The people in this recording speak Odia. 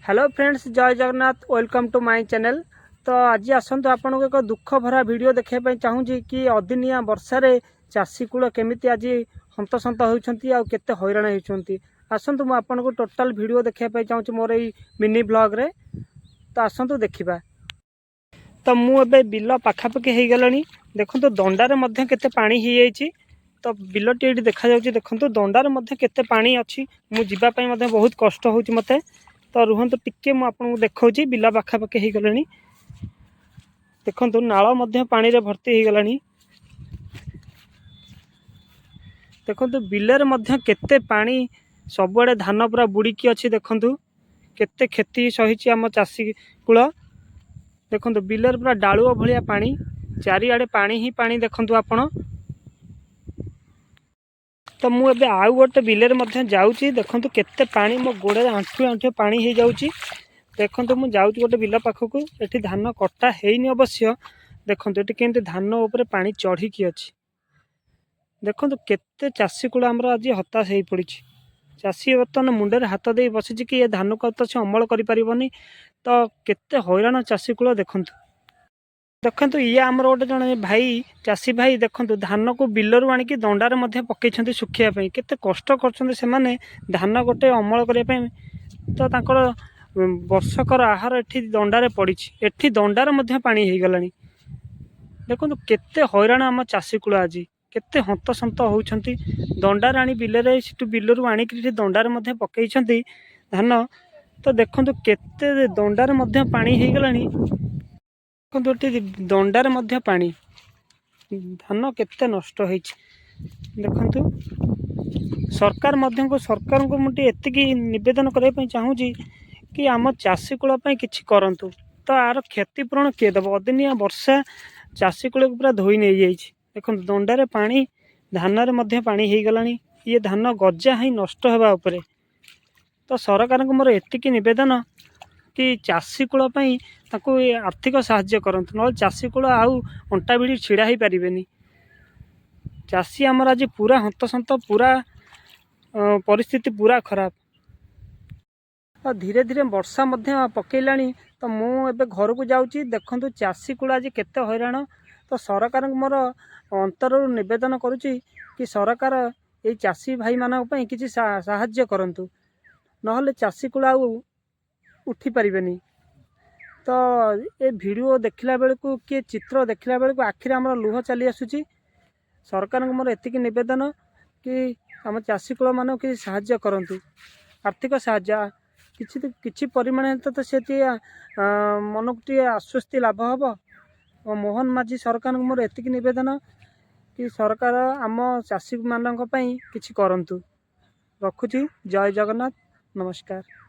ହ୍ୟାଲୋ ଫ୍ରେଣ୍ଡସ୍, ଜୟ Jagannath. Welcome to my channel. ତ ଆଜି ଆସନ୍ତୁ, ଆପଣଙ୍କୁ ଏକ ଦୁଃଖ ଭରା ଭିଡ଼ିଓ ଦେଖାଇବା ପାଇଁ ଚାହୁଁଛି କି ଅଦିନିଆ ବର୍ଷାରେ ଚାଷୀ କୂଳ କେମିତି ଆଜି ହନ୍ତସନ୍ତ ହେଉଛନ୍ତି ଆଉ କେତେ ହଇରାଣ ହେଉଛନ୍ତି। ଆସନ୍ତୁ, ମୁଁ ଆପଣଙ୍କୁ ଟୋଟାଲ୍ ଭିଡ଼ିଓ ଦେଖାଇବା ପାଇଁ ଚାହୁଁଛି ମୋର ଏଇ ମିନି ବ୍ଲଗ୍ରେ। ତ ଆସନ୍ତୁ ଦେଖିବା। ତ ମୁଁ ଏବେ ବିଲ ପାଖାପାଖି ହେଇଗଲାଣି। ଦେଖନ୍ତୁ, ଦଣ୍ଡାରେ ମଧ୍ୟ କେତେ ପାଣି ହେଇଯାଇଛି। ତ ବିଲଟି ଏଇଠି ଦେଖାଯାଉଛି। ଦେଖନ୍ତୁ, ଦଣ୍ଡାରେ ମଧ୍ୟ କେତେ ପାଣି ଅଛି। ମୁଁ ଯିବା ପାଇଁ ମଧ୍ୟ ବହୁତ କଷ୍ଟ ହେଉଛି ମୋତେ। ତ ରୁହନ୍ତୁ ଟିକେ, ମୁଁ ଆପଣଙ୍କୁ ଦେଖାଉଛି। ବିଲ ପାଖାପାଖି ହେଇଗଲାଣି। ଦେଖନ୍ତୁ, ନାଳ ମଧ୍ୟ ପାଣିରେ ଭର୍ତ୍ତି ହେଇଗଲାଣି। ଦେଖନ୍ତୁ, ବିଲରେ ମଧ୍ୟ କେତେ ପାଣି। ସବୁଆଡ଼େ ଧାନ ପୁରା ବୁଡ଼ିକି ଅଛି। ଦେଖନ୍ତୁ, କେତେ କ୍ଷତି ସହିଛି ଆମ ଚାଷୀ କୂଳ। ଦେଖନ୍ତୁ, ବିଲରେ ପୁରା ଡାଳୁଅ ଭଳିଆ ପାଣି। ଚାରିଆଡ଼େ ପାଣି ହିଁ ପାଣି। ଦେଖନ୍ତୁ ଆପଣ। ତ ମୁଁ ଏବେ ଆଉ ଗୋଟେ ବିଲରେ ମଧ୍ୟ ଯାଉଛି। ଦେଖନ୍ତୁ, କେତେ ପାଣି। ମୋ ଗୋଡ଼ରେ ଆଣ୍ଠୁଏ ଆଣ୍ଠୁଏ ପାଣି ହେଇଯାଉଛି। ଦେଖନ୍ତୁ, ମୁଁ ଯାଉଛି ଗୋଟେ ବିଲ ପାଖକୁ। ଏଠି ଧାନ କଟା ହେଇନି ଅବଶ୍ୟ। ଦେଖନ୍ତୁ, ଏଠି କେମିତି ଧାନ ଉପରେ ପାଣି ଚଢ଼ିକି ଅଛି। ଦେଖନ୍ତୁ, କେତେ ଚାଷୀ କୂଳ ଆମର ଆଜି ହତାଶ ହେଇପଡ଼ିଛି। ଚାଷୀ ବର୍ତ୍ତମାନ ମୁଣ୍ଡରେ ହାତ ଦେଇ ବସିଛି କି ଏ ଧାନକୁ ଆଉ ତ ସେ ଅମଳ କରିପାରିବନି। ତ କେତେ ହଇରାଣ ଚାଷୀ କୂଳ, ଦେଖନ୍ତୁ। ଦେଖନ୍ତୁ, ଇଏ ଆମର ଗୋଟେ ଜଣେ ଭାଇ, ଚାଷୀ ଭାଇ। ଦେଖନ୍ତୁ, ଧାନକୁ ବିଲରୁ ଆଣିକି ଦଣ୍ଡାରେ ମଧ୍ୟ ପକେଇଛନ୍ତି ଶୁଖିବା ପାଇଁ। କେତେ କଷ୍ଟ କରୁଛନ୍ତି ସେମାନେ ଧାନ ଗୋଟେ ଅମଳ କରିବା ପାଇଁ। ତ ତାଙ୍କର ବର୍ଷକର ଆହାର ଏଠି ଦଣ୍ଡାରେ ପଡ଼ିଛି। ଏଠି ଦଣ୍ଡାରେ ମଧ୍ୟ ପାଣି ହେଇଗଲାଣି। ଦେଖନ୍ତୁ, କେତେ ହଇରାଣ ଆମ ଚାଷୀ କୂଳ ଆଜି, କେତେ ହନ୍ତସନ୍ତ ହେଉଛନ୍ତି। ଦଣ୍ଡାରେ ଆଣି ବିଲରେ, ସେଠୁ ବିଲରୁ ଆଣିକି ଏଠି ଦଣ୍ଡାରେ ମଧ୍ୟ ପକେଇଛନ୍ତି ଧାନ। ତ ଦେଖନ୍ତୁ, କେତେ ଦଣ୍ଡାରେ ମଧ୍ୟ ପାଣି ହେଇଗଲାଣି। ଦେଖନ୍ତୁ, ଏଠି ଦଣ୍ଡାରେ ମଧ୍ୟ ପାଣି। ଧାନ କେତେ ନଷ୍ଟ ହେଇଛି ଦେଖନ୍ତୁ। ସରକାର ମଧ୍ୟକୁ ସରକାରଙ୍କୁ ମୁଁ ଟିକେ ଏତିକି ନିବେଦନ କରିବା ପାଇଁ ଚାହୁଁଛି କି ଆମ ଚାଷୀ କୂଳ ପାଇଁ କିଛି କରନ୍ତୁ। ତ ଆର କ୍ଷତିପୂରଣ କିଏ ଦେବ? ଅଦିନିଆ ବର୍ଷା ଚାଷୀ କୂଳକୁ ପୁରା ଧୋଇ ନେଇଯାଇଛି। ଦେଖନ୍ତୁ, ଦଣ୍ଡାରେ ପାଣି, ଧାନରେ ମଧ୍ୟ ପାଣି ହେଇଗଲାଣି। ଇଏ ଧାନ ଗଜା ହେଇ ନଷ୍ଟ ହେବା ଉପରେ। ତ ସରକାରଙ୍କୁ ମୋର ଏତିକି ନିବେଦନ କି ଚାଷୀ କୂଳ ପାଇଁ ତାଙ୍କୁ ଏ ଆର୍ଥିକ ସାହାଯ୍ୟ କରନ୍ତୁ, ନହେଲେ ଚାଷୀ କୂଳ ଆଉ ଅଣ୍ଟା ଭିଡ଼ି ଛିଡ଼ା ହେଇପାରିବେନି। ଚାଷୀ ଆମର ଆଜି ପୁରା ହନ୍ତସନ୍ତ, ପୁରା ପରିସ୍ଥିତି ପୁରା ଖରାପ। ଆଉ ଧୀରେ ଧୀରେ ବର୍ଷା ମଧ୍ୟ ପକେଇଲାଣି। ତ ମୁଁ ଏବେ ଘରକୁ ଯାଉଛି। ଦେଖନ୍ତୁ, ଚାଷୀ କୂଳ ଆଜି କେତେ ହଇରାଣ। ତ ସରକାରଙ୍କୁ ମୋର ଅନ୍ତରରୁ ନିବେଦନ କରୁଛି କି ସରକାର ଏଇ ଚାଷୀ ଭାଇମାନଙ୍କ ପାଇଁ କିଛି ସାହାଯ୍ୟ କରନ୍ତୁ, ନହେଲେ ଚାଷୀ କୂଳ ଆଉ ଉଠିପାରିବେନି। ତ ଏ ଭିଡ଼ିଓ ଦେଖିଲା ବେଳକୁ କି ଚିତ୍ର ଦେଖିଲା ବେଳକୁ ଆଖିରେ ଆମର ଲୁହ ଚାଲି ଆସୁଛି। ସରକାରଙ୍କୁ ମୋର ଏତିକି ନିବେଦନ କି ଆମ ଚାଷୀ କୂଳମାନଙ୍କୁ କିଛି ସାହାଯ୍ୟ କରନ୍ତୁ। ଆର୍ଥିକ ସାହାଯ୍ୟ କିଛି ତ କିଛି ପରିମାଣରେ ତ ସେ ଟିକେ ମନକୁ ଟିକେ ଆଶ୍ୱସ୍ତି ଲାଭ ହେବ। ମୋହନ ମାଝୀ ସରକାରଙ୍କୁ ମୋର ଏତିକି ନିବେଦନ କି ସରକାର ଆମ ଚାଷୀମାନଙ୍କ ପାଇଁ କିଛି କରନ୍ତୁ। ରଖୁଛି। ଜୟ ଜଗନ୍ନାଥ। ନମସ୍କାର।